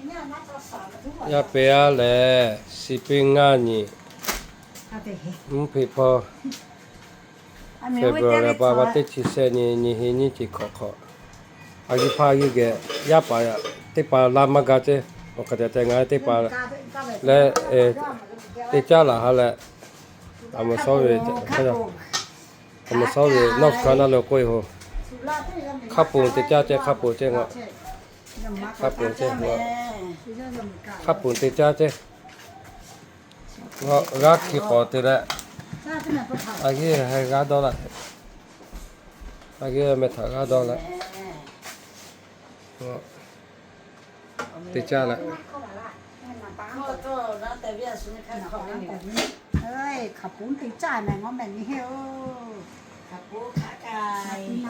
Yaˇ pehˍ aˉ lehˬ, shiˍ piˇ ngaˇ nyi, mvuhˇ hpeꞈ hpawˇ, February pa pa teˇ chi shehˆ nyi, nyi hiˆ nyiˇ ceuˬ hkawꞈ hk'awꞈ. A g'uiˬ hpaˇ g'uiˬ geh, yaˇ paˍ teˇ hpaˍ la maˇ ga ceˇ. Awˬ hk'aˬ te te ngaˬ teˇ hpaˍ leh, te caˉ laˬ ha leh, a mawˬ sawˉ ve, a mawˬ sawˉ ve North Carolina lo k'oˆ ve ho, hk'a ponˬ te caˇ ceˇ, hk'a ponˬ ceˇ ngaˬ, hk'a ponˬ ceˇ, hk'a ponˬ te caˇ ceˇ. G'aˇ hkiˬ k'awꞈ te leh, a g'uiˬ g'aˇ dawˇ laˇ, a g'uiˬ meh htaꞈ g'aˇ dawˇ leh, te caˇ leh,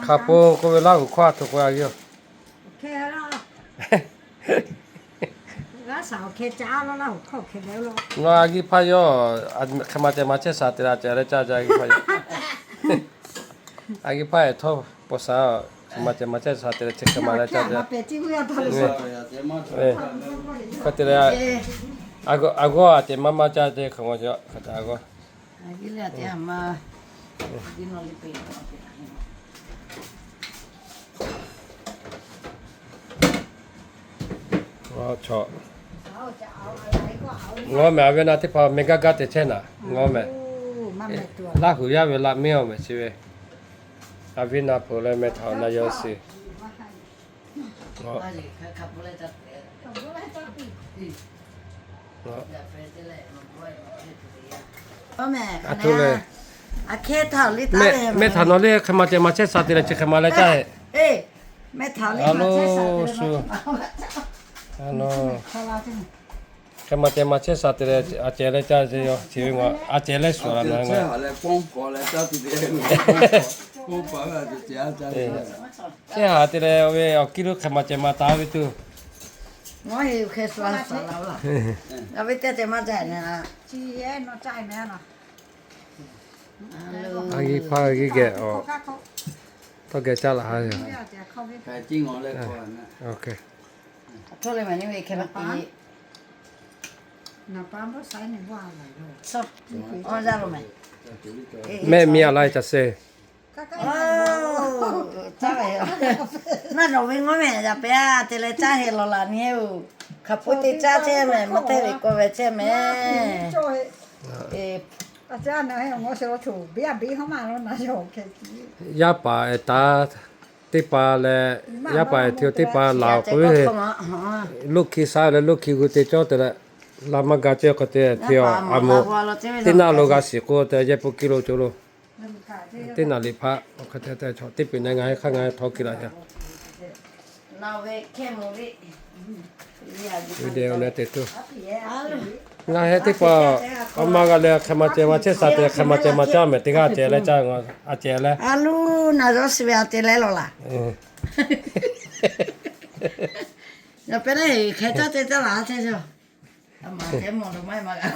hk'a ponˬ k'oˆ ve Laˇ huˍ hkawˇ a htoꞈ k'oˆ a g'uiˬ. Nawˬ a g'uiˬ hpaˇ yawˇ hk'e maˇ ceh maˇ chehˇ sha te leh a ceh leh caˇ jaˇ a g'uiˬ hpaˇ yawˇ. A g'uiˬ hpaˇ e htawˇ paw sha, hk'e maˇ ceh maˇ chehˇ sha te leh chi hk'e maˇ leh caˇ jaˇ. Hk'e te leh, a g'awˇ a ceh maˇ maˇ caˇ te hk'e maˇ ceh hk'e te a g'awˇ. Ngaˬ mehˍ a ve na teˇ hpaˍ meh gaˇ gaˇ te chehˇ naˍ ngaˬ mehˍ. Laˇ huˍ yaˇ ve laꞈ miˇ awˬ mehˍ chi ve, a viˉ na hpeuꞈ leh meh htaꞈ na yaw sheˍ. Aˬ htoꞈ lehˬ, meh htaꞈ nawˬ lehˬ hk'e maˇ ceh maˇ chehˇ sha te leh chi hk'e maˇ leh caˇ heˆ. A lo shu, hk'e maˇ ceh maˇ chehˇ sha te leh a ceh leh caˇ ce yoˬ. Chi ve ngaˬ a ceh leh shuˍ la na. Chehˇ haˍ te leh ve awˬ kiˇ lo hk'e maˇ ceh maˇ taˍ ve tuˬ. A g'uiˬ hpaˇ g'uiˬ geh, tawˇ geh caˇ laˬ ha yoˬ. Mehˆ miˇ a laiˉ ca sheˍ. Naˇ nawˬ ve ngaˬ mehˍ yaꞈ pehˍ a te leh caˇ heˆ lawˬ laˬ nyi oˬ. Hk'a pui te caˇ chehˇ mehˍ, maˇ hteˇ ve k'oˆ ve chehˇ mehˍ. Yaˇ paˍ ehˍ taˍ teˇ hpaˍ leh, yaˇ paˍ ehˍ hti teˇ hpaˍ laˬ k'oˆ ve, loˇ hki sha leh loˇ hki gu te cawˇ te leh, la maˇ ga ceh hk'e te hti a moˍ. Teˇ naˆ lo g'a shiˍ k'oˆ te yehˇ pawˆ kiˇ lo cawˬ lo. Teˇ naˍ liꞈ hpaˆ hk'e te te chaw teˇ peuˬ na ngaˬ hui hk'aˇ ngaˬ hui htawˇ kiˇ laꞈ yaˇ. Video na te tuˬ. Ngaˬ hui teˇ hpaˍ awˬ ma g'a leh hk'e maˇ ceh maˇ chehˇ sha te, hk'e maˇ ceh maˇ caˇ mehˍ teˇ g'aˇ a ceh leh caˇ, a ceh leh. A loˇ na zawˇ shiˍ ve a te leh lawˬ laˬ. Yaꞈ pehˍ leh hk'e caˇ te caˇ laˬ a ceh yoˬ. A ma ceh mawˬ lo maˇ maˇ g'a.